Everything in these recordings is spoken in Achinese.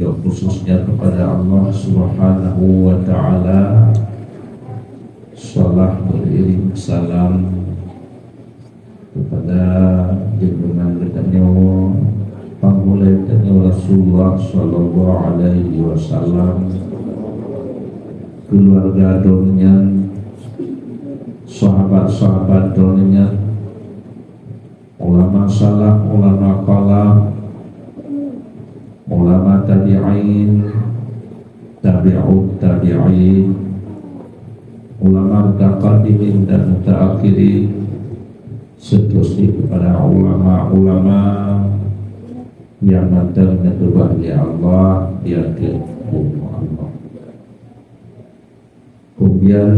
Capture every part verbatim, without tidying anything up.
Khususnya kepada Allah Subhanahu wa Ta'ala, salam beriring salam kepada junjungan geutanyoe, panghulée geutanyoe Rasulullah sallallahu alaihi wasallam, keluarga droeneuh nyan, sahabat-sahabat droeneuh nyan, ulama salaf, ulama khalaf, ulama tabi'in, tabi'ut tabi'in, ulama mutaqaddimin dan mutaakhirin, seterusnya kepada ulama-ulama nyang mantong neukeubah lé Allah di ateueh huköm Allah. Kemudian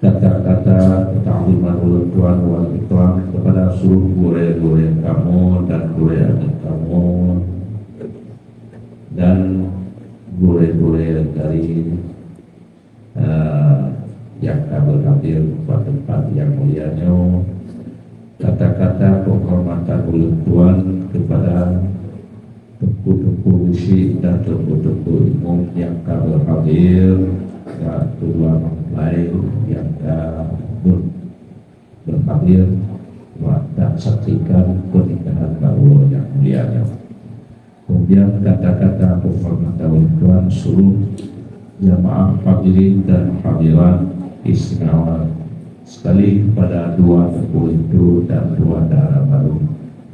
kata-kata ketakziman ulôn tuan wal ikram kepada seluruh gurée-gurée kamoe dan gurée aneuk kamoe dan gurée-gurée dari, eh, nyang ka berhadir bak teumpat nyang mulia nyoe. Kata-kata penghormatan ulôn tuan kepada teungku-teungku geuchik dan teungku-teungku imum nyang ka berhadir, dan ulama laén nyang ka ber-, berhadir, dan saksikan pernikahan bak uroe nyang mulia nyoe. Kemudian kata-kata penghormatan ulôn tuan seluruh jamaah hadirin dan hadirat istimewa sekali kepada dua teungku linto dan dua dara barô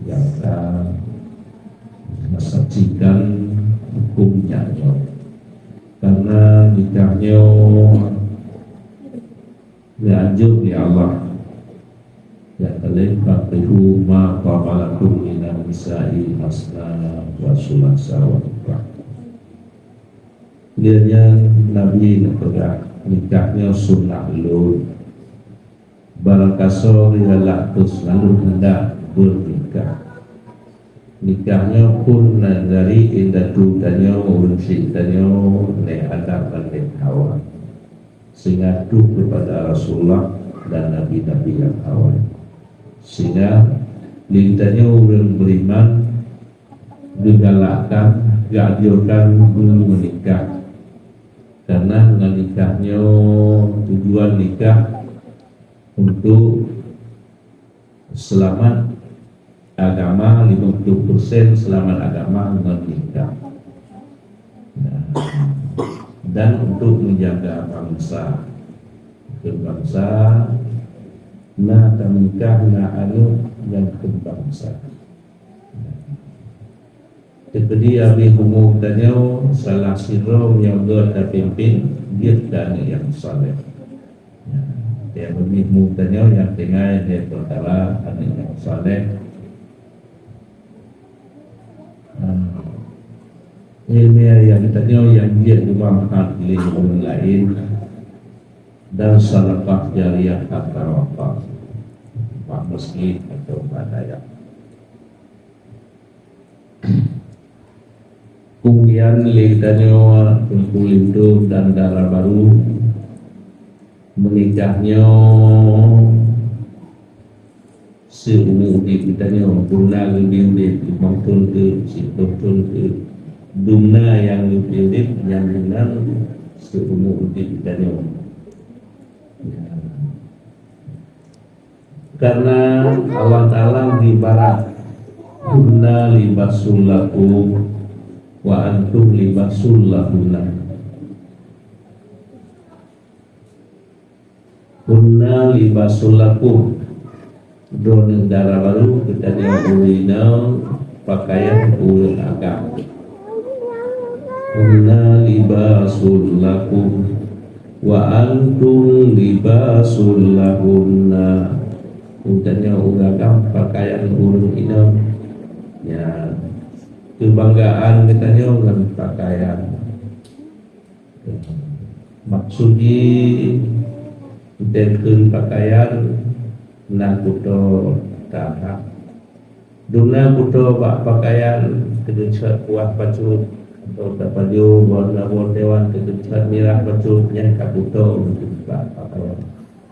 nyang ka meusaksikan huköm nyan nyoe. Karena nikah nyoe neuanjot lé Allah, nyang ka lheueh, "Fankihu ma thaba lakum minan nisa'i masna wa sulasa wa ruba'." Lheueh nyan Nabi neupeugah, "Nikah nyoe sunnah lôn. Barangkasoe geugalak keu seulalu handak beunikah." Nikah nyoe phon na dari indatu tanyoe, ureuëng syik tanyoe, Nék Adam ngon Nék Hawa, sehingga troh keupada Rasulullah dan nabi-nabi nyang awai. Sehingga lé tanyoe ureuëng beriman geugalakkan, geuanjurkan meunyoe meunikah. Karena ngon nikah nyoe, tujuan nikah untuk seulamat agama, lima puluh persen seulamat agama ngon nikah. Nah, dan untuk menjaga bangsa, keu bangsa, na tamikah, na aneuk nyang keu bangsa. Teukeudi abéh umu tanyoe, salah sidroe meunyoe gét tapimpén, jeuet keu aneuk nyang saleh. Nyang leubeh mu tanyoe nyang tinggai lé peukara aneuk nyang saleh. Ilmiah nyang tanyoe nyang jeuet geumanfaat lé ureuëng laén dan sadakah jariah atau apa, bak masjid atau bak dayah. Kemudian lé tanyoe teungku linto dan dara barô meunikah nyoe siumu udeb geutanyoe, dumna geubri udeb, limong thon teuk, siplôh thon teuk, dumna nyang geubri udeb nyan meunan siumu udeb geutanyoe. Karena Allah Ta'ala geuibarat, "Hunna libasul lakum wa antum libasul lahunna." "Hunna libasul lakum." Droeneuh dara barô geutanyoe ureuëng inong pakaian ureuëng agam. "Hunna libasul lakum wa antum libasul lahunna." Geutanyoe ureuëng agam pakaian ureuëng inong. Ya, keubanggaan geutanyoe ngon pakaian. Maksud jih, teukeun pakaian na kuto that-that. Dumna kuto bak pakaian teugeucot kuah bacut, atau tapajoh warna bondewan teugeucot mirah bacut, nyan ka kuto bak pakaian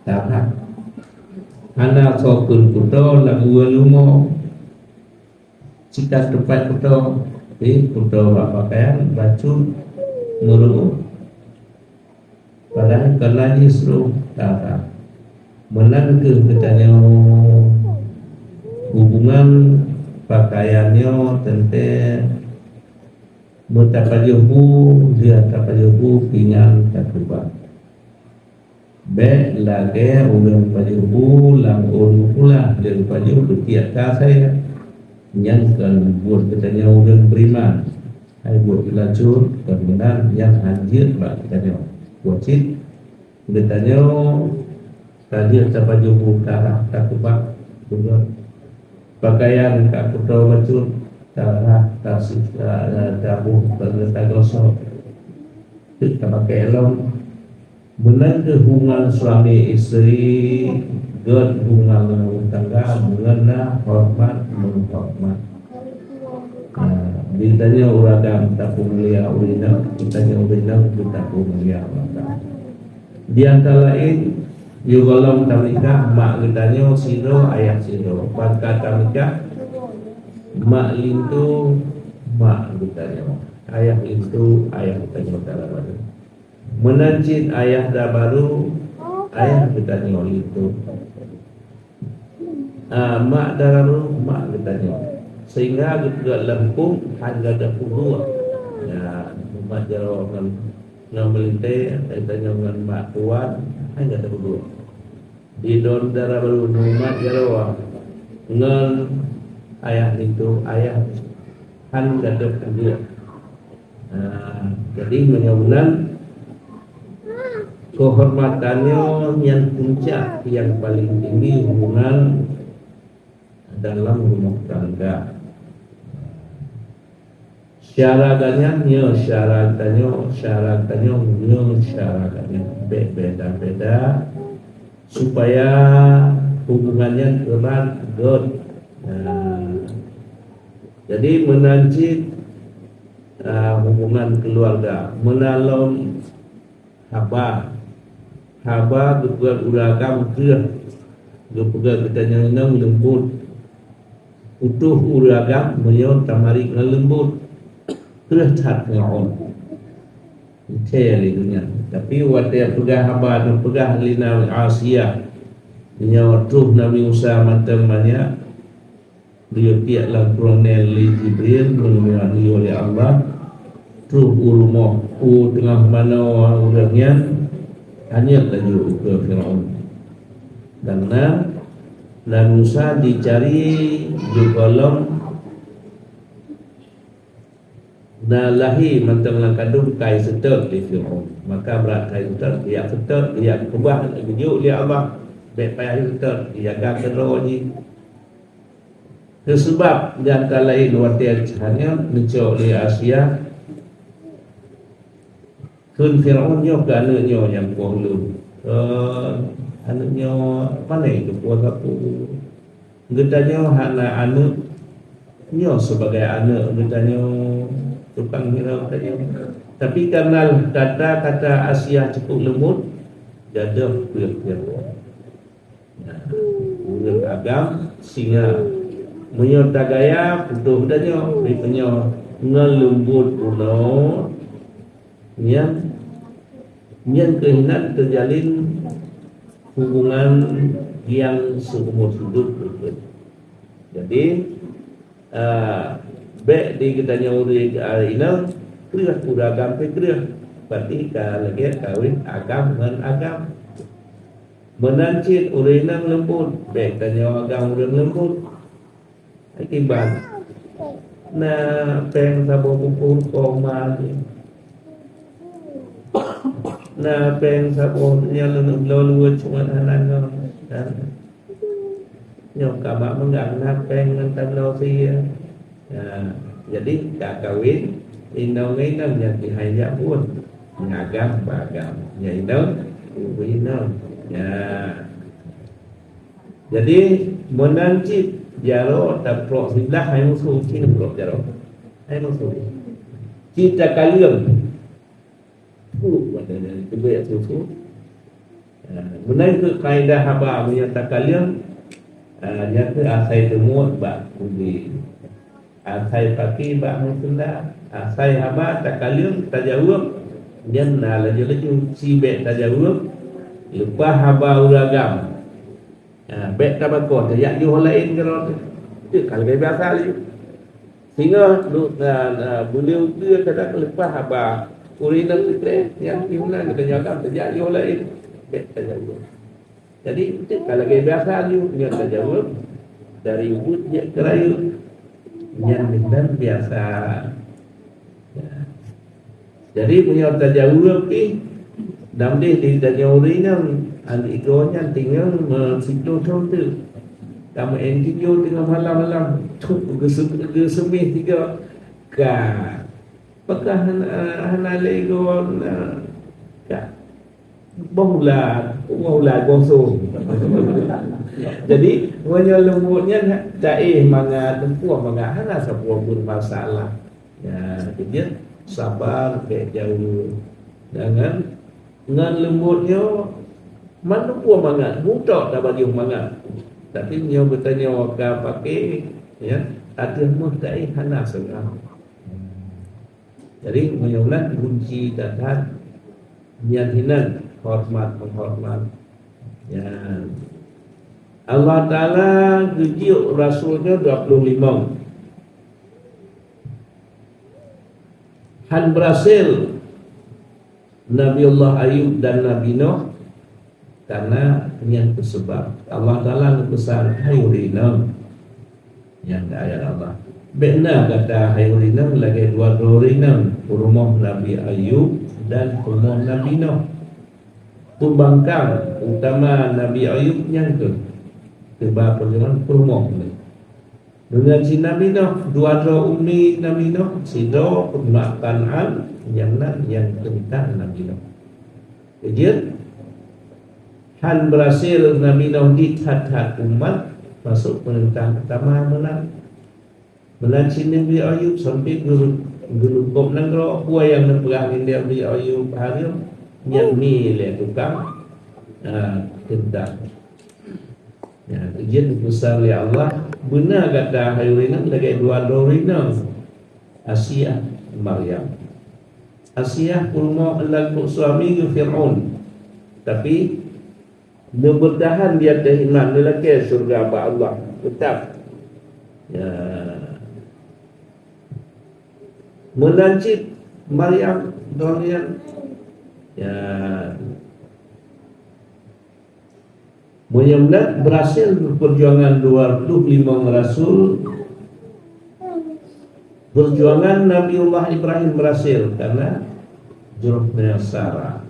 that-that. Hana soe pun kuto lam luwa lumo. Sikat teumpat kuto, Jadi, kuto bak pakaian, bacut, meureu'uh, padahai ka najis roh, ka, ka. Meunan kheueh geutanyoe hubungan pakaian nyoe teuntée meutapajoh bu, dia tapajoh bu pingan takeubah. Bék lagée ureuëng pajoh bu lam ôn meukulah, lé pajoh beutiek ka asai. Nyan kon buet geutanyoe ureuëng beriman. Hai buet peulacur, kon meunan nyan hanjeuet bak geutanyoe. Buet cit geutanyoe ka jeuet tapajoh bu, tarah, takeubah, beungoh pakaian ka kuto bacut, tarah, tasi-, ta-, taboh, tagosok, teuk tapakai lom. Meunan kheueh hubungan suami isteri, gét hubungan rumah tangga, mengenal hormat menghormat. Nah, geutanyoe ureuëng agam tapeumulia ureuëng inong, geutanyoe ureuëng inong tapeumulia ureuëng agam. Di antara laén, yôh gohlom tameunikah, mak geutanyoe sidroe, ayah sidroe. Ban ka tameunikah, mak linto, mak geutanyoe. Ayah linto, ayah geutanyoe dalam badan. Meunan cit ayah dara barô, ayah geutanyoe linto. Ah, mak dara barô, mak geutanyoe. Sehingga geupeugah lam hukôm, hana gadôh udhur. Ya, umat jaroe ngon, ngon meulintée, geutanyoe ngon mak tuan, hana gadôh udhur. Di lôn dara barô, umat jaroe ngon ayah linto, ayah hana gadôh udhur. Nah, jadi meunyoe meunan, keuhormatan nyoe nyan puncak nyang paleng tinggi hubungan dalam rumah tangga. Syara geutanyoe, nyoe syara geutanyoe, syara geutanyoe, nyoe syara geutanyoe. Bék beda-beda, supaya hubungan nyan erat, gét. Nah, jadi meunan cit, ah, hubungan keluarga. Meunan lom haba. Haba geupeugah ureuëng agam kreueh, geupeugah geutanyoe inong leumbot. Putôh ureuëng agam meunyoe tamarit ngon leumbot. Kreueh that Fir'aun. Keu lé donya. Tapi watée peugah haba, neupeugah lé Nabi Asiah, nyoe troh Nabi Musa mantong manyak, geuyue tiek lam keurong nèn lé Jibril, meunyoe lé Allah, troh u rumoh, u teungoh manoe ureuëng nyan, hanyot laju ukeue Firaun. Dan na, Nabi Musa jicari di gohlom na lahé mantong lam kandông kai seutôt lé Firaun. Maka brat kai seutôt, geujak seutôt, geujak keubah, geujok lé Allah, bék payah seutôt, dijaga keudroe jih. Keu seubab nyang ka laén watée hanyot neucok lé Asia, kheun Firaun, "Nyoe keu aneuëk nyoe nyang poh lôn. Eh, aneuëk nyoe pané geupoh sapeue? Geutanyoe hana aneuëk, nyoe sibagai aneuëk geutanyoe, tukang hira geutanyoe." Tapi karena kata-kata Asia cukup leumbot, gadôh peuet Firaun. Nah, ureuëng agam singa. Meunyoe tagaya putôh geutanyoe, meunyoe ngon leumbot unoe, nyan, nyan keuh inan teujalin hubungan nyang seumur hidup. Jadi, Ah, bék di geutanyoe ureuëng, ah, inong kreueh, ureuëng agam pih kreueh. Berarti ka lagée kawin agam ngon agam. Meunan cit ureuëng inong leumbot, bék tanyoe agam ureuëng leumbot. Akibat na péng saboh bungkôh koma jih. Na péng saboh nyan lôn bloe luwue cuma hana ngon. Nyoe ka mak meungang na péng ngon tabloe sie. Nah, jadi ka kawin, inong ngon inong nyan keuh hai jak buet. Nyang agam bak agam, nyang inong bak inong. Nah. Jadi, meunan cit jaroe taprok siblah hai musoh, cit taprok jaroe. Hai musoh. Cit takaleueng. Puh, pada dari teubiet susu. Ah, meunan keuh kaedah haba meunyoe takaleueng, ah, nyan keuh asai teumuet bak kubi. Asai paké bak meuseunda, asai haba takaleueng tajaweueb, nyan na laju-laju, si bék tajaweueb leupah haba ureuëng agam. Ha, bék tabako, tajak yoh laén keudroe teuh. Teuka lagée biasa laju. Singoh lu-, na, na, beuleue ukeue kadang leupah haba ureuëng inong seukrée, nyang inan geutanyoe agam tajak yoh laén. Bék tajaweueb. Jadi, teuka lagée biasa laju, nyoe tajaweueb dari ubeut jeuet keu rayeuk. Nyan meunan biasa. Ya. Jadi, meunyoe tajaweueb pih, dan deh di tanyoe ureuëng inong, aneuk goe nyan tinggai meusiplôh thon teuk. Ka meu-N G O teungoh malam-malam, cuk, geuseu-, geuseumeh tiga. Ka. Pakon hana, hana lé goe na. Ka. Boh ulat, boh ulat gosong. Jadi, meunyoe leumbot nyan taéh mangat, teumpuh mangat, hana sapeue pun masalah. Ya, keujeuet sabar, bék jaweueb. Jangan ngon leumbot nyoe, mandum peue mangat, beutok tabajoh mangat. Tapi meunyoe geutanyoe ka paké, ya, ateueh méuh taéh hana seungab. Jadi, meunyoe na gunci that-that, nyan hinan horeumat-meuhoreumat. Nyan. Allah Taala geujok rasul nyoe dua puluh limong. Han beurhasil Nabiullah Ayub dan Nabi Nuh, karena nyan peusabab Allah Taala geupeusan, "Hai ureuëng inong," nyan ayat Allah, "bék na gata hai ureuëng inong lagée dua droe ureuëng inong, peurumoh Nabi Ayub dan peurumoh Nabi Nuh." Pembangkang utama Nabi Ayub nyan kheueh teuba peurumoh nyan. Deungon si Nabi Nuh, dua droe umi Nabi Nuh, sidroe mak Kan'an, nyang nan nyang teuntang Nabi Nuh. Keujeuet, han beurhasil Nabi Nuh jithat-that umat masôk peuneuntang peutama meunan. Meunan si Nabi Ayub sampoe geu-, geulungkôb nanggroe, peue nyang neupeugah lé Nabi Ayub hareuem, nyan mi lé tukang, ah, teuntang. Ya, jeuet geupesan lé Allah, "Beuna gata hai ureuëng inong lagée dua droe ureuëng inong, Asiah, Maryam." Asiah peurumoh lam suami geuh Fir'aun, tapi neubeutahan di ateueh iman, neulakée syeuruga bak Allah, teutap. Ya. Meunan cit Maryam, droe nyan. Ya. Meunyoe meunan beurhasil peujuangan dua puluh limong rasul, peujuangan Nabiullah Ibrahim beurhasil karena jroh nyan Sarah.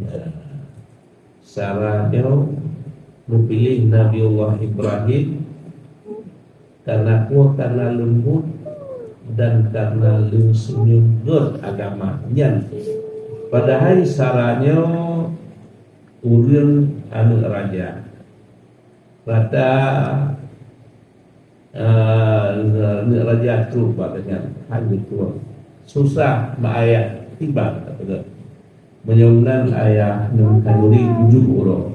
Ya. Sarah nyoe neupiléh Nabiullah Ibrahim karena kueh, karena leumbut, dan karena lé seunyum gét agama nyan. Padahai Sarah nyoe ureuëng aneuëk raja. Rata, eh, aneuëk raja trok bak gobnyan, hana jitueng. Susah bak ayah, tiba, kata dia. Meunyoe nan ayah ngon khanuri tujoh uroe.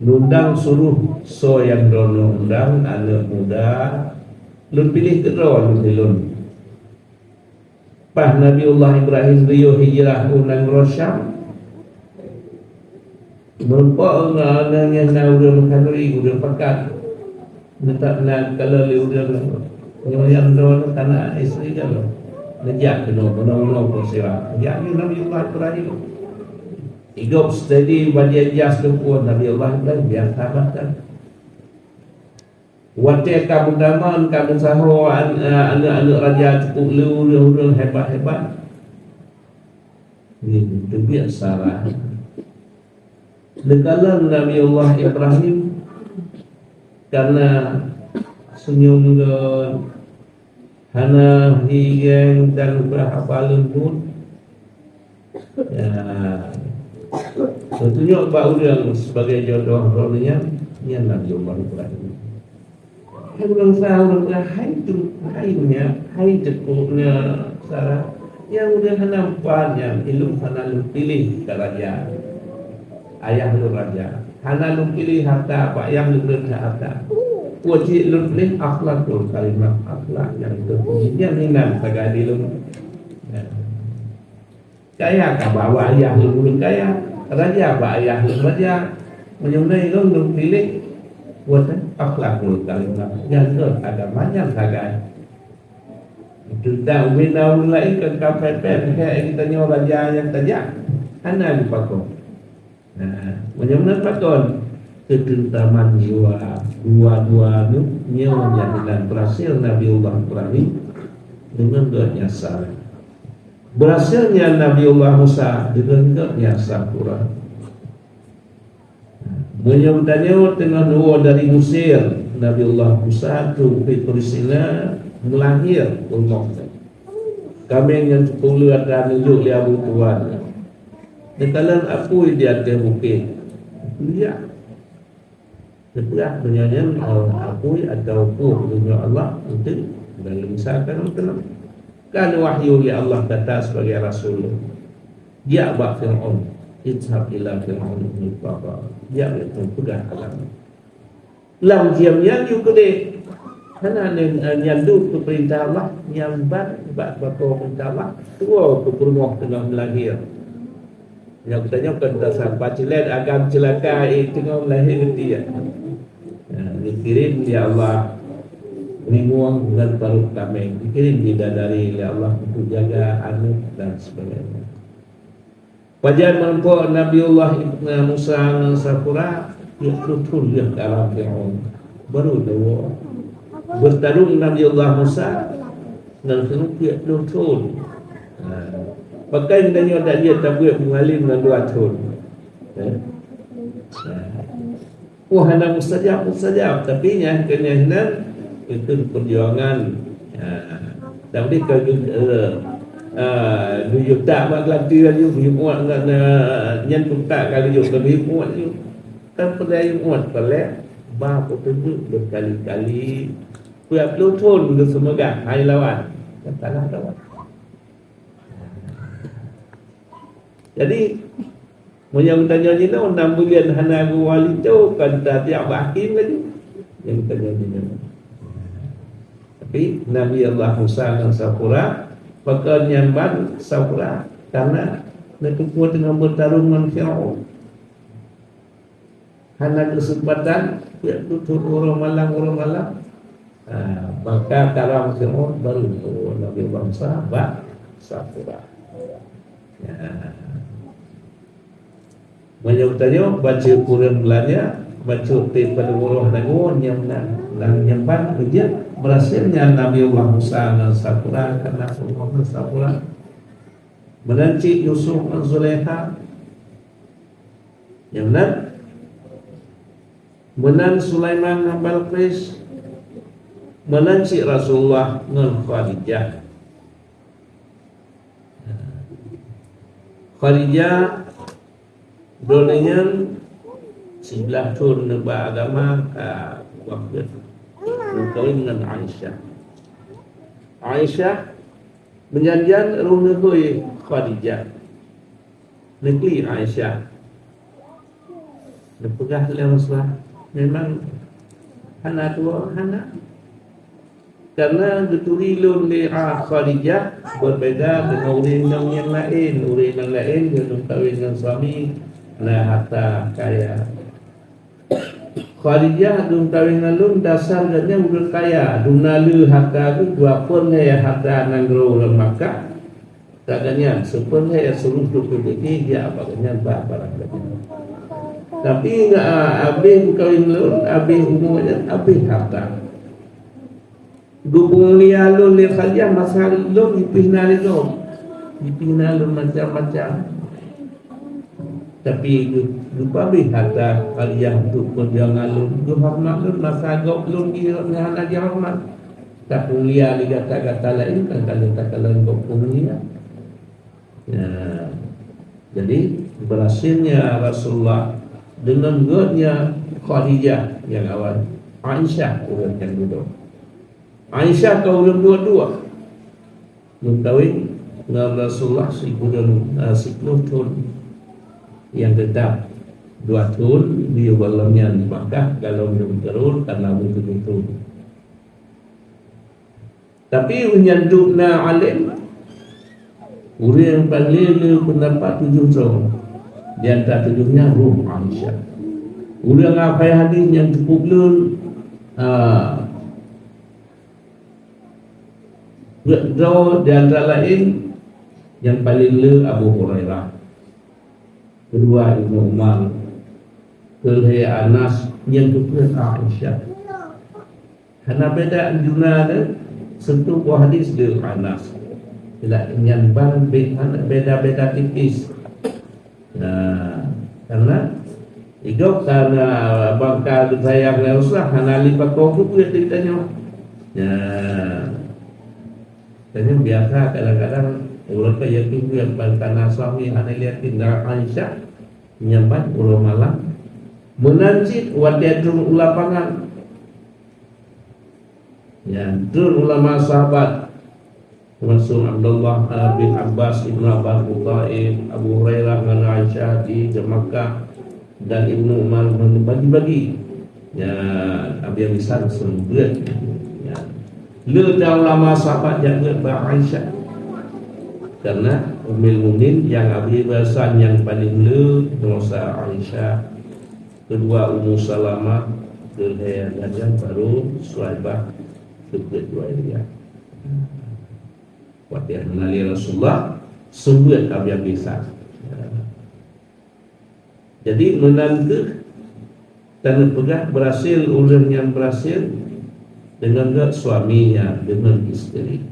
Nundang suruh soe nyang droeneuh undang, aneuëk muda, lôn piléh keudroe lôn. Paih Nabiullah Ibrahim geuyue hijrah u nanggroe Syam, meurumpok ngon, ngon, ngon ureuëng khanuri, ureuëng pakat. Neutak na kalon lé ureuëng nyoe nyang droe kana istri kan. Neujak keunoe, keunoe, keunoe peusiwa. Jak nyoe Nabiullah Ibrahim. Igop steady bajée jas teupeu Nabiullah Ibrahim biasa mantong. Watée ka meutamong, ka meusaho an-, aneuëk-aneuëk raja teupeu lé ureuëng-ureuëng hebat-hebat. Nyan teubiet Sarah. Neukalon Nabiullah Ibrahim karena seunyum gét, hana hi geng dan beurapa leumbut. Ya. Teutunyok bak ureuëng sebagai jodoh droeneuh nyan, nyan Nabiullah Ibrahim. Hai ureuëng sa, ureuëng sa, hai tu, hai nya, hai teupeu nya Sarah. Nyang ureuëng hana meupat nyan, ilôn hana lôn piléh keu raja. Ayah lôn raja. Hana lôn piléh hareuta, bak nyang lôn hareuta. Peue cit lôn piléh? Akhlakul karimah, akhlak nyang teupuji. Nyan inan sagai di lôn. Ya. Kaya ka bak ayah lôn, lôn kaya. Raja bak ayah lôn, raja. Meunyoe lôn, lôn piléh buet akhlakul karimah. Nyan keuh agama nyan sagai. Teuntang ubena ureuëng laén kan ka pèn-pèn, hai geutanyoe raja nyang tajak. Hana geupakon. Nah, meunyoe meunan pakon, keuteutaman jiwa dua-dua nyoe, nyoe nyang inan beurhasil Nabiullah Ibrahim deungon gobnyan Sarah. Beurhasilnya Nabiullah Musa deungon gobnyan Saphura. Meunyoe geutanyoe teungoh neuwoe dari Mesir, Nabiullah Musa trok u Palestina meulahé rumoh. Kaméng nyang sipeue le atra neujok lé Abu Tuwan. Neukalon apui di ateueh bukét. Kuliah. Neupeugah meunyoe nyan, eh, apui atawa puih uroe nyoe Allah, enteuk, dan Musa ka lom keunong. Ka neuwahyu lé Allah gata sibagai rasul. Jak bak Fir'aun, "Idhhab ila Fir'aun innahu tagha." Jak bak Fir'aun, peugah alam. Lam jam nyan yue keudeh. Hana nyan, nyan duek keu peurintah Allah, nyan ban bak bak peurintah Allah, tuwoe keu peurumoh teungoh meulahé. Nyang geutanyoe kon tasampa cilét agam ceulaka, eh, teungoh meulahé geutie. Nah, dikirém lé Allah rimueng ngon parut kaméng, dikirém bidadari lé Allah untuk jaga aneuk dan sebagainya. Pajan meurumpok Nabiullah Ibnu Musa ngon Saphura, peuet ploh thon lheueh karam Fir'aun. Baru neuwoe. Beutarông Nabiullah Musa ngon Fir'aun peuet ploh thon. Ha. Pakon tanyoe dak jeuet tabeuet meualém ngon dua thon. Eh? Ha. Oh, hana mustajab, mustajab. Tapi nyan keunan, itu perjuangan. Ha. Tapi kalau, eh, ah, dua juta bak geulati laju, geuyue muat ngon, eh, nyan tuntak ka geuyue, ka geuyue muat laju. Kan peureulèe muat, peureulèe ba peutunjuk berkali-kali. Peuet ploh thon geuseumeugah, hai lawan. Kan salah lawan. Jadi, meunyoe tanyoe jinoe nam buleuen hana geuwali tu, kan tatiak bak hakim laju. Nyang tanyoe jinoe. Tapi Nabi Allah Musa ngon Saphura, pakon nyan ban Saphura, karena neuteupeue teungoh beutarông ngon Firaun. Hana keuseumpatan, peuet ploh thon uroe malam, uroe malam. Ah, maka karam Firaun baru, oh, Nabi Musa bak Saphura. Ya. Meunyoe tanyoe baca kureueng beulanja, baca teuh pada uroe nanggroe nyang nan, nyang ban beujeuet beurhasil nyan Nabi Allah Musa ngon Saphura, karena Allah ngon Saphura. Meunan cit Yusuf ngon Zulekha. Nyang nan, meunan Sulaiman ngon Balqis, meunan cit Rasulullah ngon Khadijah. Khadijah, droeneuh nyan siblaih thon neuba agama ka wafeuet, meukawen ngon Aisyah. Aisyah, meujan-jan rhung neugui Khadijah. Neuklik Aisyah. Neupeugah lé Rasulullah, memang hana tuwoe, hana. Karena geuturi lôn lé, ah, Khadijah berbeda dengan ureueng nyang laén. Ureueng nyang laén geumeukawen ngon suami na harta kaya. Khadijah geumeukawen ngon lôn dasar gobnyan ureueng kaya, dum na le harta geuh, dua peureulèe harta nanggroe ureueng Makkah. Ka gobnyan, seupeureulee seuluruh dudoe nyan jak bak gobnyan bak barang gobnyan. Tapi, ah, abéh meukawen lôn, abéh umu nyan, abéh harta. Geupeumulia lôn lé Khadijah masa lôn jipih na lé gob. Jipih na lôn macam-macam. Tapi geu-, geupabéh harta Khadijah untuk peujuangan lôn, geuhoreumat lôn masa gob lôn jih hana jihoreumat. Tapeumulia lé gata-gata laén, kan ka lheueh takalon gob peumulia. Ya. Jadi, beurhasilnya Rasulullah deungon gobnyan Khadijah nyang awai, Aisyah ureueng nyang dudoe. Aisyah ka ureueng dudoe. Meukawen ngon Rasulullah sikureueng, eh, siploh thon nyang teutap. Dua thon, di gohlom nyan di Makkah, gohlom nyan keureueng, karena beutôi thon. Tapi ureueng nyan dum na alim, ureueng nyang paling le peundapat tujoh droe, di antara tujoh nyan roh Aisyah. Ureueng hafai hadis nyang cukup le, ah, peuet droe di antara laén nyang paling le Abu Hurairah. Keudua Ibnu Umar, keu lhèe Anas, nyang keupeuet Aisyah. Hana beda jumlah nyan, seutuboh hadis lé Anas. Nyan ban be-, hana beda-beda tipis. Nah, karena igob karena bangka geusayang lé Rasulullah, hana lé pakon keupeuet di tanyoe. Nah, tanyoe biasa kadang-kadang ureueng ka yakin buet ban karena suami hana yakin, dan Aisyah nyan ban uroe malam. Meunan cit watèe trôn u lapangan. Nyan, trôn ulama sahabat, termasuk Abdullah, eh, bin Abbas, Ibnu Abbas, Abu Thaib, Abu Hurairah ngon Aisyah di Makkah, dan Ibnu Umar bagi-bagi. Nyan, Abi Abisan seumeubeuet. Nyan. Le dan ulama sahabat nyang beuet bak Aisyah. Karena Ummul Mukminin nyang Abi Abisan nyang paling le, dosa Aisyah. Keudua Ummu Salamah, keu lhèe lagèe nyan baru Suwaibah, keu keudua Ilya. Watèe hana lé Rasulullah, seumeubeuet Abi Abisan. Jadi, meunan kheueh taneuk peugah beurhasil ureueng nyang beurhasil deungon geuh suaminya, deungon istri.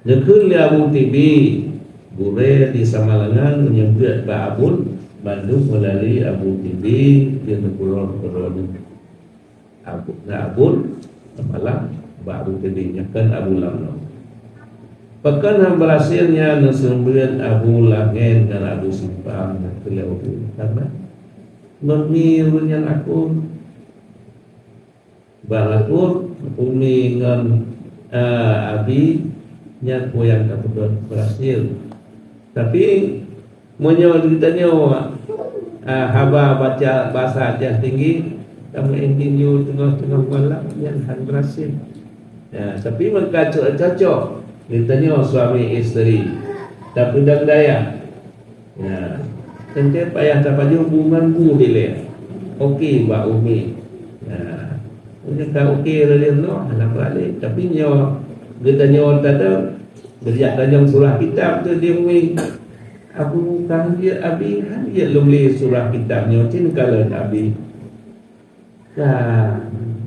Neukheun lé Abu Tibi, gurèe di Samalanga, meunyoe beuet bak Abul, bandum meulalu Abu Tibi, geuneupeurhon keudroe. Abu, na Abul, Samalanga, bak Abu Tibi, nyan kheun Abu Lamno. Pakon han beurhasil nyan neuseumeubeuet Abu Langen ngon Abu Simpang, neukheun lé Abu, karena ngon mi ureueng nyan akur. Bak lakoe, umi ngon, eh, abi, nyan peue nyang ka peubuet beurhasil. Tapi, meunyoe geutanyoe, eh, haba baca bahasa Aceh Tinggi, kamoe intin yue teungoh-teungoh malam, nyan han beurhasil. Ya, tapi meuka cocok, geutanyoe suami isteri, tapeudong daya. Ya. Teuntèe payah tapajoh bu ngon bu dilèe. Oke bak umi. Ya. Meunyoe ka oke lagèe nyoe, hana peuralèe. Tapi nyoe geutanyoe tadong, geujak tanyong surah kitab tu di umi. Abu, ka han jeuet abi, han jeuet lôn li surah kitab nyoe, cit kalon abi. Ka,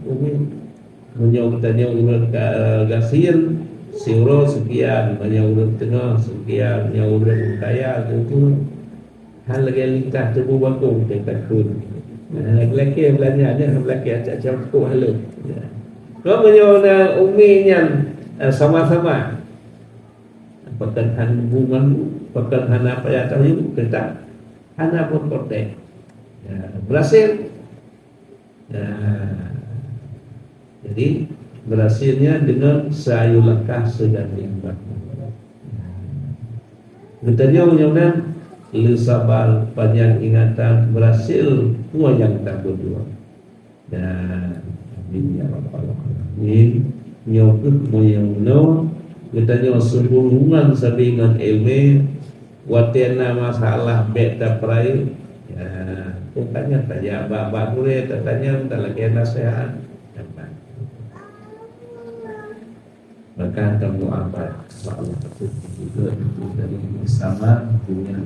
umi, meunyoe geutanyoe ureueng ka, eh, gasien, siuroe seukian, meunyoe ureueng teungoh seukian, meunyoe ureueng kaya, tentu han lagèe lintah teubeu bakong teuka kheun. Nah, lakèe beulanja nyan, lakèe acak-acak kok haleue. Kon meunyoe na umi nyan, eh, sama-sama. Pakon han bu ngon bu, pakon hana payah tayue, teutap hana peuprotek. Ya, beurhasil. Nah, jadi, beurhasilnya deungon sayue langkah seudang nyang baku. Geutanyoe meunyoe na le saba, panyang ingatan, beurhasil peue nyang tabuet. Dan amin ya rabbal alamin. Nyoe kheueh meunyoe geutanyoe seuhubungan sabe ngon ileumèe, watèe na masalah bèk tapeurayeuk. Ya, pokoknya tajak bak-bak gurèe, tatanyong, talakèe naseuhat. Maka kamu apa? Bak Allah betul juga dari bersama dunia.